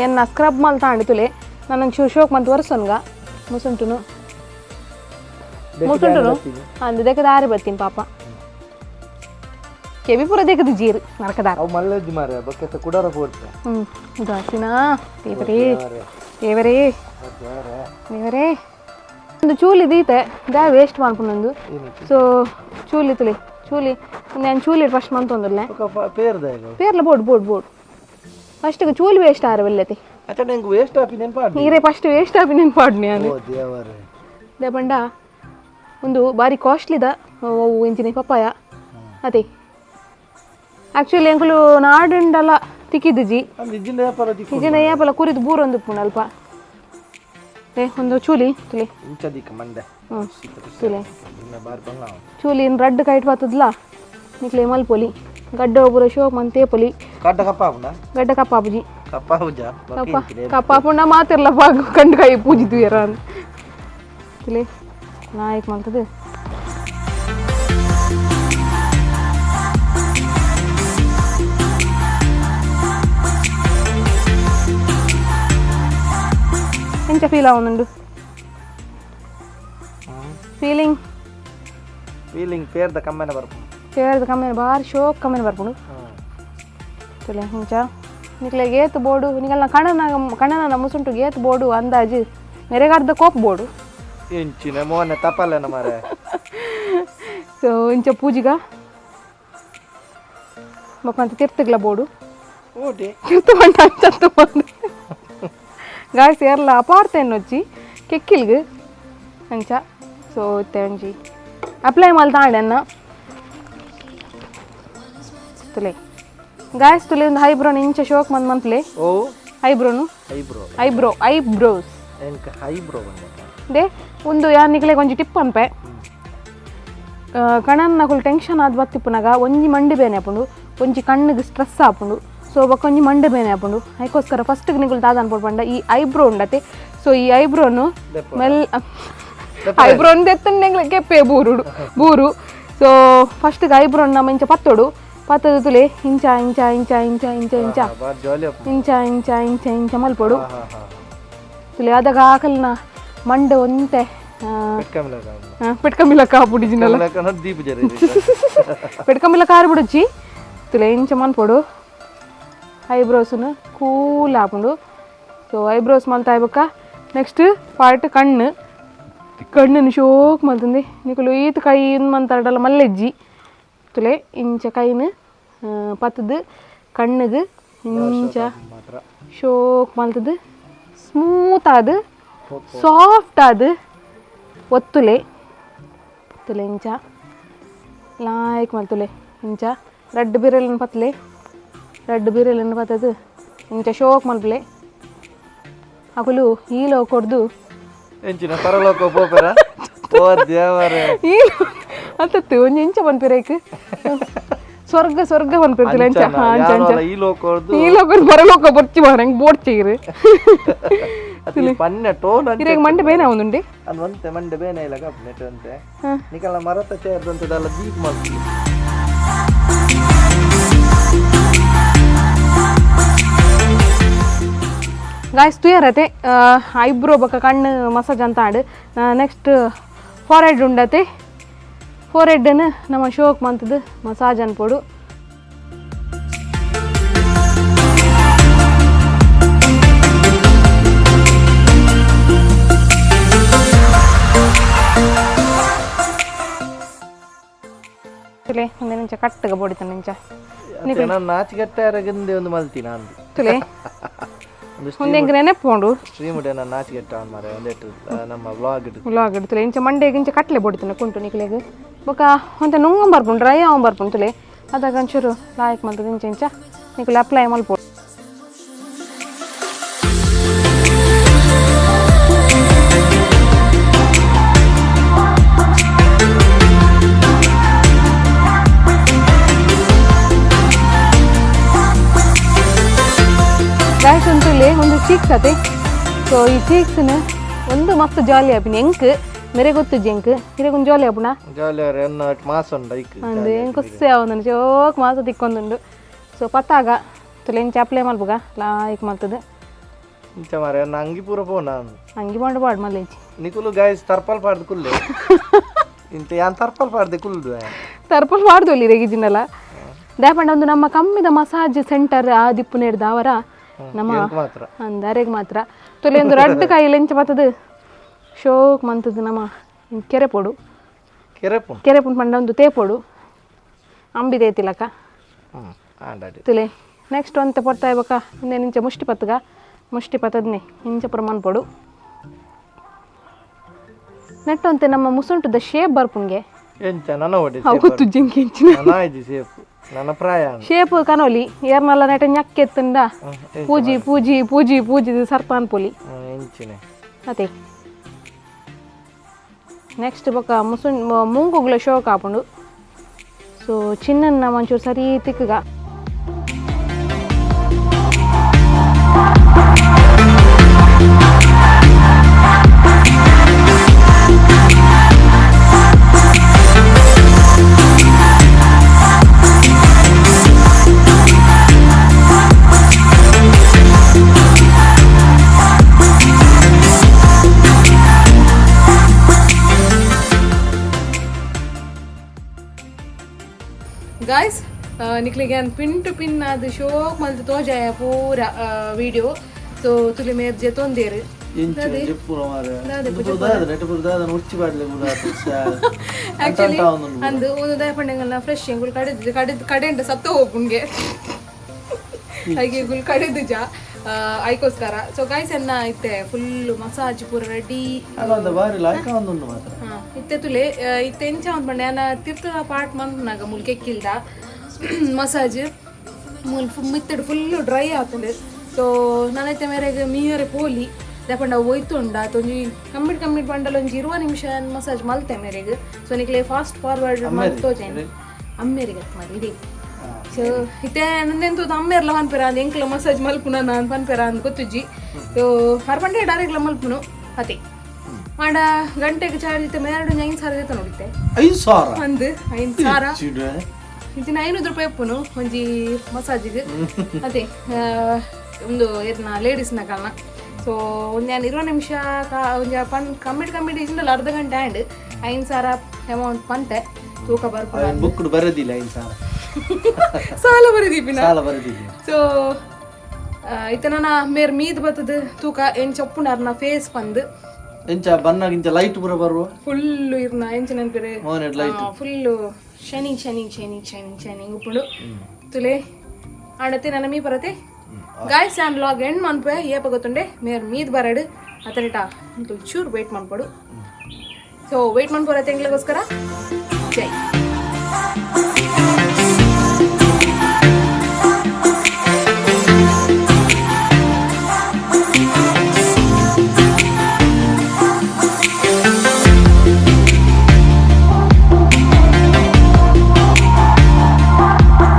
ಎನ್ನ ಸ್ಕ್ರಬ್ ಮಲ್ತಾಂಡು ತುಲೆ ನನ್ನ ಚೂರು ಶೋಕ್ ಮಂತ್ ವರ್ಷನ್ಗ ಮುಸುಂಟುನು ಮುಸುಂಟುನು ಅಂದು ದೇಕ ದಾರಿ ಬರ್ತೀನಿ ಪಾಪ ಕೆವಿ ಪೂರ ದೇಕದ ಜೀರು ನರಕದಾರ. ಅವು ಮಲ್ಲಜ್ಜಿ ಮಾರೆ ಬೊಕ್ಕೆತ್ತ ಕುಡಾರ ಪೋಡ್ತ. ಹ್ಞೂ ದಾಸಿನಾ ದೇವರೇ ದೇವರೇ ದೇವರೇ ಒಂದು ಚೂಲಿ ದೀತೆ ದಾ ವೇಸ್ಟ್ ಮಾಡ್ಕೊಂಡೊಂದು. ಸೊ ಚೂಲಿ ತುಲಿ ಚೂಲಿ ನಾನು ಚೂಲಿ ಫಸ್ಟ್ ಮಂತೊಂದಿಲ್ಲ ಪೇರ್ದ ಈಗ ಪೇರ್ಲ board board board ಫಸ್ಟಿಗೆ ಚೂಲಿ ವೇಸ್ಟ್ ಆರ ಬೆಲ್ಲತಿ. ಅಚ್ಚ ನಂಗೆ ವೇಸ್ಟ್ ಆಪಿ ನೆನ್ಪಾಡಿ. ನೀರೇ ಫಸ್ಟ್ ವೇಸ್ಟ್ ಆಪಿ ನೆನ್ಪಾಡ್ನಿ ನಾನು. ಓ ದೇವರೇ they ಬಂಡ ಒಂದು ಬಾರಿ ಕಾಸ್ಟ್ಲಿದ ಅವು ಇಂಚಿನ ಪಪ್ಪಾಯ ಅದೇ ಆ್ಯಕ್ಚುಲಿ ಎಂಕುಲು ನಾಡುಂಡಲ ತಿಕ್ಕಿದ್ದುಜಿ. ಅಂದ್ ಇಜ್ಜಿಂದ ವ್ಯಾಪಾರ ದಿಕ್ಕು ಇಜಿನ ಏಪಲ ಕುರಿದು ಬೂರೊಂದು ಉಪ್ಪುಂಡು ಅಲ್ಪ ಏ ಒಂದು ಚೂಲಿ ತುಲಿ ಇಂಚ ದಿಕ್ಕ ಮಂಡೆ ಹ್ಞೂ ತುಲೆ ಇನ್ನ ಬಾರಿ ಬಂಗ ಚೂಲಿ ಇನ್ನು ರಡ್ಡ್ ಕೈಟ್ ಬತ್ತದಲ ನಿಕ್ಲೆ ಮಲ್ಪೊಲಿ ಗಡ್ಡೆ ಒಬ್ಬರು ಶೋಕ್ ಮಂತೇಪೊಲಿ. ಕಡ್ಡ ಕಪ್ಪ ಆಪುಂಡ? ಗಡ್ಡೆ ಕಪ್ಪಾಪುಜಿ. ಕಪ್ಪ ಆಪುಜ? ಕಪ್ಪ ಕಪ್ಪಾಪುಂಡ ಮಾತಿರ್ಲ ಪಾಗ ಕಂಡು ಕೈ ಪೂಜಿದ್ವಿ ತುಲೆ ನಾಯಕ್ ಮಲ್ತದು ಎಂಚ ಫೀಲ್ ಆವೊಂದುಂಡು ಫೀಲಿಂಗ್? ಫೀಲಿಂಗ್ ಪೇರ್ದ ಕಮ್ಮೆನ ಬರ್ಪುಂಡು. ಪೇರ್ದ ಕಮ್ಮೆನ ಬಾರಿ ಶೋಕ್ ಕಮ್ಮೆನ ಬರ್ಪುಂಡು ತುಲೆ ಇಂಚ ನಿಕ್ಲೆ ಏತ್ ಬೋಡು ನಿಗಲ್ನ ಕಣನ ಕಣನ ಮುಸುಂಟು ಏತ್ ಬೋಡು ಅಂದಾಜು ಮೆರೆಗಾರ್ದ ಕೋಪ್ ಬೋಡು. ಇಂಚಿನ ಮೋನೆ ತಪ್ಪಲ್ಲೇನ ಮಾರೆ. ಸೊ ಇಂಚ ಪೂಜಿಗ ಬೊಕ್ಕಂತ ತಿರ್ತುಗ್ಲ ಬೋಡು. ಓಟಿ ತಿರ್ತು ಬಂಡ ಅಂಚತ್ತು ಬಂದು ಗಾಯ್ಸ್ ಏರ್ಲ ಅಪಾರ್ಥ ಎನ್ನೊಚ್ಚಿ ಕೆಕ್ಕಿಲ್ಗ್ ಅಂಚ. ಸೊ ಇತ್ತೆ ಒಂಜಿ ಅಪ್ಲೈ ಮಲ್ತಾಂಡೆ ಅನ್ನ ತುಲೆ ಗಾಯ್ಸ್ ತುಲೆ ಒಂದು ಐಬ್ರೋನ್ ಇಂಚ ಶೋಕ್ ಮಂದ್ ಮಂತ್ಲೆ. ಓ ಐಬ್ರೋನು eyebrow eyebrow eyebrows ಎಂಕ ಐಬ್ರೋ ಬಂದೆ. ದೇ ಒಂದು ಯಾನ್ ನಿಕ್ಲೆಗ್ ಒಂಜಿ ಟಿಪ್ ಅನ್ಪೆ ಕಣನ್ನಕುಲು ಟೆನ್ಷನ್ ಆದ್ ಬತ್ತಿಪ್ಪುನಗ ಒಂಜಿ ಮಂಡಿ ಬೇನೆ ಆಪುಂಡು ಒಂಜಿ ಕಣ್ಣಿಗೆ ಸ್ಟ್ರೆಸ್ ಆಪುಂಡು. ಸೊ ಬೊಕ್ಕ ಒಂಜಿ ಮಂಡೆ ಬೇನೆ ಆಪುಂಡು ಐಕೋಸ್ಕರ ಫಸ್ಟ್ ನಿಕುಲು ದಾದ ಅನ್ಪೊಡು ಪಂಡ ಈ ಐಬ್ರೋ ಉಂಡತೆ. ಸೊ ಈ ಐಬ್ರೋನು ಮೆಲ್ ಐಬ್ರೋನ್ ದೆತ್ತಂಡೆ ಕೆಪ್ಪೆ ಬೂರುಡು ಬೂರು. ಸೊ ಫಸ್ಟ್ಗೆ ಐಬ್ರೋನ್ ನಮ್ಮ ಇಂಚ ಪತ್ತೊಡು ಪತ್ತದ ತುಲೆ ಇಂಚ ಇಂಚ ಇಂಚ ಇಂಚ ಇಂಚ ಇಂಚ ಬಾರಿ ಜಾಲಿ ಆಪುಂಡು. ಇಂಚ ಇಂಚ ಇಂಚ ಇಂಚ ಮಲ್ಪೊಡು ಹಾ ಹಾ ತುಲೆ ಅದಾಗ ಆಕಲ್ನ ಮಂಡೆ ಒಂತೆ ಪೆಟ್ಕಮಿಲ ಪೆಟ್ಕಮಿಲ ಕಾಪುಡಿಜಿನಲ್ಲ ದೀಪ ಜರಿ ಪೆಟ್ಕಮಿಲ ಕಾರು ಬಿಡೊಚ್ಚಿ ತುಲೆ ಇಂಚ ಮನ್ಪೊಡು. ಐಬ್ರೋಸ್ನು ಕೂಲ್ ಆಪುಂಡು. ಸೊ ಐಬ್ರೋಸ್ ಮಲ್ತಾಯ್ಬಕ್ಕ ನೆಕ್ಸ್ಟ್ ಪಾರ್ಟ್ ಕಣ್ಣು ಕಣ್ಣನ್ನು ಶೋಕ್ ಮಲ್ತಂದೆ ನಿಕುಲು ಈತ್ ಕೈ ಮಂತಾಡಲ್ಲ ಮಲ್ಲೆಜ್ಜಿ ತುಲೆ ಇಂಚ ಕೈನು ಪತ್ತದು ಕಣ್ಣುಗು ಇಂಚ ಶೋಕ್ ಮಲ್ತದು ಸ್ಮೂತ್ ಆದು ಸಾಫ್ಟ್ ಆದು ಒತ್ತುಲೆ ತುಲೆ ಇಂಚ ಲಾಯ್ಕ್ ಮಲ್ತುಲೆ ಇಂಚ ರಡ್ಡ್ ಬಿರೆಲನ್ನು ಪತ್ತಲೆ ರಡ್ಡ್ ಬಿರೆಲನ್ನು ಪತ್ತದು ಇಂಚ ಶೋಕ್ ಮಲ್ಪುಲೆ ಅಕುಲು ಈ ಲೋಕೊಡ್ದು ಎಂಚಿನ ಪರಲೋಕ ಪೋಪೆರ ಓ ದೇವರೇ ಈ ಅಂತತ್ತು ಒಂಜಿ ಇಂಚ ಪನ್ಪಿರೈಕ್ ಸ್ವರ್ಗ ಸ್ವರ್ಗ ಪನ್ಪಿರ್ತಿಲ್ಲ ಇಂಚ ಅಂಚ ಅಂಚ ಈ ಲೋಕೊಡ್ದು ಈ ಲೋಕ ಪರಲೋಕ ಬೊರ್ಚಿ ಮಾರ ಹೆಂಗ್ ಬೋಡ್ಚಿಗಿರು ಅತಿ ಪನ್ನೆ ಟೋನ್ ಅಂಚ ಇರೆಗ್ ಮಂಡೆ ಬೇನೆ ಆವೊಂದುಂಡೆ ಅಂದ್ ಒಂತೆ ಮಂಡೆ ಬೇನೆ ಇಲ್ಲ ಕಪ್ ನೆಟ್ ಒಂತೆ ನಿಕಲ್ಲ ಮರತ ಚೇರ್ದಂತದಲ್ಲ ದೀಪ್ ಮಲ್ತಿ ಗಾಯ್ಸ್ ತುಯರತೆ ಐಬ್ರೋ ಬೊಕ ಕಣ್ಣು ಮಸಾಜ್ ಅಂತ ಆಡು ನೆಕ್ಸ್ಟ್ ಫೋರೆಡ್ ಉಂಡತೆ ಫೋರೆಡ್ನ ನಮ್ಮ ಶೋಕ್ ಮಂತದ್ದು ಮಸಾಜ್ ಅನ್ಪೋಡು. ತುಲೆ ಒಂದೇ ನಿಂಚ ಕಟ್ಟಗ ಬೋಡಿತ ನಿಂಚ ನಾನು ನಾಚಿಗೆಟ್ಟ ಒಂದು ಮಲ್ತಿ ನಾನು ತುಲೆ ಒಂದು ಒಂದೆಂಗ್ ನೆನಪೋಂಡು ಸ್ಟ್ರೀಮ್ ನಾನು ನಾಚಿಗೆಟ್ಟ ಮಾರೆ ಒಂದೆಟ್ಟು ನಮ್ಮ ವ್ಲಾಗ್ ಇಟ್ಟು ವ್ಲಾಗ್ ತುಲೆ ಇಂಚ ಮಂಡೆಗೆ ಇಂಚ ಕಟ್ಲೆ ಬೋಡಿತನ ಕುಂಟು ನಿಕ್ಲೆಗ್ ಬೊಕ ಒಂತೆ ನುಂಗಂ ಬರ್ಪುಂಡು ಡ್ರೈ ಆವಂ ಬರ್ಪುಂಡು ತುಲೆ ಅದಾಗ ಒಂಚೂರು ಲಾಯಕ್ ಮಲ್ತದ ಇಂಚ ಇಂಚ ನಿಕುಲು ಅಪ್ಲೈ ಮಲ್ಪೊಡು. ಗಾಯ್ಸ್ ಉಂಟುಲೆ ಒಂದು ಚೀಕ್ಸ್ ಅತೆ. ಸೊ ಈ ಚೀಕ್ಸ್ನ ಒಂದು ಮಸ್ತ್ ಜಾಲಿ ಆಪಿನ ಎಂಕ್ ಮೆರೆ ಗೊತ್ತು ಜೆಂಕ್ ಇರೆಗೊಂದು ಜಾಲಿ ಆಪುಣ ಜಾಲಿ ಎನ್ನ ಮಾಸ ಉಂಡು ಐಕ್ ಅಂದು ಎಂಕ್ ಖುಷಿ ಆವೊಂದುಂಡು ಚೋಕ್ ಮಾಸ ತಿಕ್ಕೊಂದುಂಡು. ಸೊ ಪತ್ತಾಗ ತುಲೆ ಇಂಚ ಅಪ್ಲೈ ಮಲ್ಪುಗ ಲಾಯ್ಕ್ ಮಲ್ತದ ಇಂಚ ಮಾರೆ ಎನ್ನ ಅಂಗಿ ಪೂರ ಪೋ ನಾನು ಅಂಗಿ ಬಾಂಡು ಪಾಡು ಮಲ್ಲೇಜಿ ನಿಕುಲು ಗಾಯ್ಸ್ ತರ್ಪಲ್ ಪಾಡ್ದು ಕುಲ್ಲೆ ಇಂತ ಯಾನ್ ತರ್ಪಲ್ ಪಾಡ್ದೆ ಕುಲ್ದು ತರ್ಪಲ್ ಪಾಡ್ದು ರೆಗಿಜಿನಲ್ಲ ದಾಪಂಡ ಒಂದು ನಮ್ಮ ಕಮ್ಮಿದ ಮಸಾಜ್ ಸೆಂಟರ್ ಆ ದಿಪ್ಪು ನೇಡ್ದ ಅವರ ನಮ್ಮ ಮಾತ್ರ ಅಂದಾರೆಗ್ ಮಾತ್ರ ತುಲೆ ಒಂದು ರಡ್ಡು ಕಾಯಿ ಲೆಂಚ ಬತ್ತದು ಶೋಕ್ ಮಂತದ್ದು ನಮ್ಮ ಕೆರೆ ಪೋಡು ಕೆರೆಪು ಕೆರೆ ಪುಂಡು ಪಂಡ ಒಂದು ತೇಪೋಡು ಅಂಬಿ ತೇತಿಲಕ್ಕ ತುಲೆ ನೆಕ್ಸ್ಟ್ ಒಂತೆ ಪೊರ್ತಾ ಇಬಕ ಇನ್ನೇನು ಇಂಚ ಮುಷ್ಟಿ ಪತ್ತಗ ಮುಷ್ಟಿ ಪತ್ತದ್ನೆ ಇಂಚ ಪುರ ಮನ್ಪೊಡು ನೆಟ್ಟೊಂತೆ ನಮ್ಮ ಮುಸುಂಟುದ ಶೇಪ್ ಬರ್ಪುಂಗೆ ಎಂಚ ನನ್ನ ಒಡೆ ಅವು ಗೊತ್ತು ಜಿಂಕಿ ಇಂಚಿನ ನನ್ನ ಸೇಫ್ ನನ್ನ ಪ್ರಾಯ ಶೇಪ್ ಕನೋಲಿ ಏರ್ನಲ್ಲ ನೆಟ ñಕ್ಕೆತ್ತುಂಡ ಪೂಜಿ ಪೂಜಿ ಪೂಜಿ ಪೂಜಿ ಸರ್ಪಾನ್ ಪೊಲಿ ಎಂಚಿನೆ ಅದೇ ನೆಕ್ಸ್ಟ್ ಬೊಕ ಮುಸುನ್ ಮುಂಗುಗ್ಲ ಶೋಕ್ ಆಪುಂಡು. ಸೊ ಚಿನ್ನನ್ನ ಒಂಚೂರು ಸರಿ ತಿಕ್ಕಗ ಗಾಯ್ಸ್ ನಿಕ್ಲಿಗೆ pin to pin ಅದು ಶೋಕ್ ಮಲ್ತು ತೋಜಾಯ ಪೂರ ವಿಡಿಯೋ. ಸೊ ತುಲಿ ಮೇರ್ ಜೆತೊಂದೇರು ಆಕ್ಚುಲಿ ಅಂದು ಒಂದು ದಯಪಂಡೆಗಲ್ಲ ಫ್ರೆಶ್ ಎಂಗುಲ್ ಕಡೆದು ಕಡೆದು ಕಡೆಂಡ ಸತ್ತು ಹೋಗುಂಗೆ ಹಾಗೆ ಎಂಗುಲ್ ಕಡೆದು ಜಾ ಐಕೋಸ್ಕರ. ಸೊ ಗಾಯ್ಸ್ ಎನ್ನ ಇತ್ತೆ ಫುಲ್ ಮಸಾಜ್ ಪೂರ ರೆಡಿ ಇತ್ತೆ ತುಲೆ ಇತ್ತೆ ಎಂಚ ಒಂದು ಪಂಡೆ ಅನ್ನ ತಿರ್ತದ ಪಾರ್ಟ್ ಮಂತ್ನಾಗ ಮುಲ್ ಕೆಕ್ಕಿಲ್ದ ಮಸಾಜ್ ಮುಲ್ ಮಿತ್ತಡ್ ಫುಲ್ ಡ್ರೈ ಆತಂಡು. ಸೊ ನಾನೈತೆ ಮೇರೆಗೆ ಮೀಯರೆ ಪೋಲಿ ದಪಂಡ ಒಯ್ತುಂಡ ಒಂಜಿ ಕಮ್ಮಿಟ್ ಕಮ್ಮಿಟ್ ಬಂಡಲ್ ಒಂಜಿ 20 ನಿಮಿಷ ಮಸಾಜ್ ಮಲ್ತೆ ಮೇರೆಗೆ. ಸೊ ನಿಕ್ಲೆ ಫಾಸ್ಟ್ ಫಾರ್ವರ್ಡ್ ಮಲ್ತೋಜೇನು ಅಮ್ಮೇರಿಗೆ ಮಾಡಿ ಇಡೀ. ಸೊ ಇತ್ತೆ ನಂದೆಂತೂ ಅಮ್ಮೇರ್ಲ ಪನ್ಪೆರ ಅಂದ್ ಎಂಕ್ಲ ಮಸಾಜ್ ಮಲ್ಪುನ ನಾನು ಪನ್ಪೆರ ಅಂದ್ ಗೊತ್ತುಜ್ಜಿ. ಸೊ ಹರ್ಪಂಡೆ ಡೈರೆಕ್ಟ್ಲ ಮಲ್ಪುನು ಅತೆ ಮಾಡ ಗಂಟೆಗೆ ಚಾರ್ಜ್ ಇತ್ತೆ ಮೇರಡು 5,000 ಜೊತೆ ನೋಡಿತ್ತೆ 5,000 ಅಂದ್ 5,000 ಇಂಚಿನ 500 ರೂಪಾಯಿ ಉಪ್ಪುನು ಒಂಜಿ ಮಸಾಜಿಗೆ ಅದೇ ಒಂದು ಏರ್ನ ಲೇಡೀಸ್ನ ಕಾರಣ. ಸೊ ಒಂದು ನಾನು 20 ನಿಮಿಷ ಒಂಜಿ ಪನ್ ಕಮ್ಮಿಟ್ ಕಮ್ಮಿಟ್ ಇಜಿಂಡಲ್ಲ ಅರ್ಧ ಗಂಟೆ ಆ್ಯಂಡ್ 5,000 ಅಮೌಂಟ್ ಪಂತೆ ತೂಕ ಬರ್ಪುನ ಬುಕ್ ಬರೋದಿಲ್ಲ 5,000 ಸಾಲ ಬರೆದೀಪಿನ ಸಾಲ ಬರೆದಿಲ್ಲ. ಸೊ ಇತ್ತೆ ನನ ಮೇರ್ ಮೀದ್ ಬತ್ತದು ತೂಕ ಎಂಚ ಉಪ್ಪುಂಡು ಫೇಸ್ ಪಂದ್. ಎಂಚ ಬನ್ನಾಗ ಇಂಚ ಲೈಟ್ ಪೂರ ಬರುವ. ಫುಲ್ ಇರ್ನ ಎಂಚ ನೆನ್ಪಿರು. ಮೋನೆಡ್ light. Full shining shining shining shining shining ಉಪ್ಪುಂಡು ತುಲೆ ಆಂಡತೆ ನನ್ನ ಮೀ ಬರತೆ. ಗಾಯ್ಸ್, ಆ್ಯಂಡ್ ವ್ಲಾಗ್ ಎಂಡ್ ಮನ್ಪೆ ಏಪ ಗೊತ್ತುಂಡೆ, ಮೇರ್ ಮೀದ್ ಬರಡು ಅತನಿಟ ಚೂರು ವೇಟ್ ಮನ್ಪಡು. ಸೊ ವೇಟ್ ಮನ್ಪೊರತೆ ಎಂಗ್ಲಿಗೋಸ್ಕರ. ಜೈ.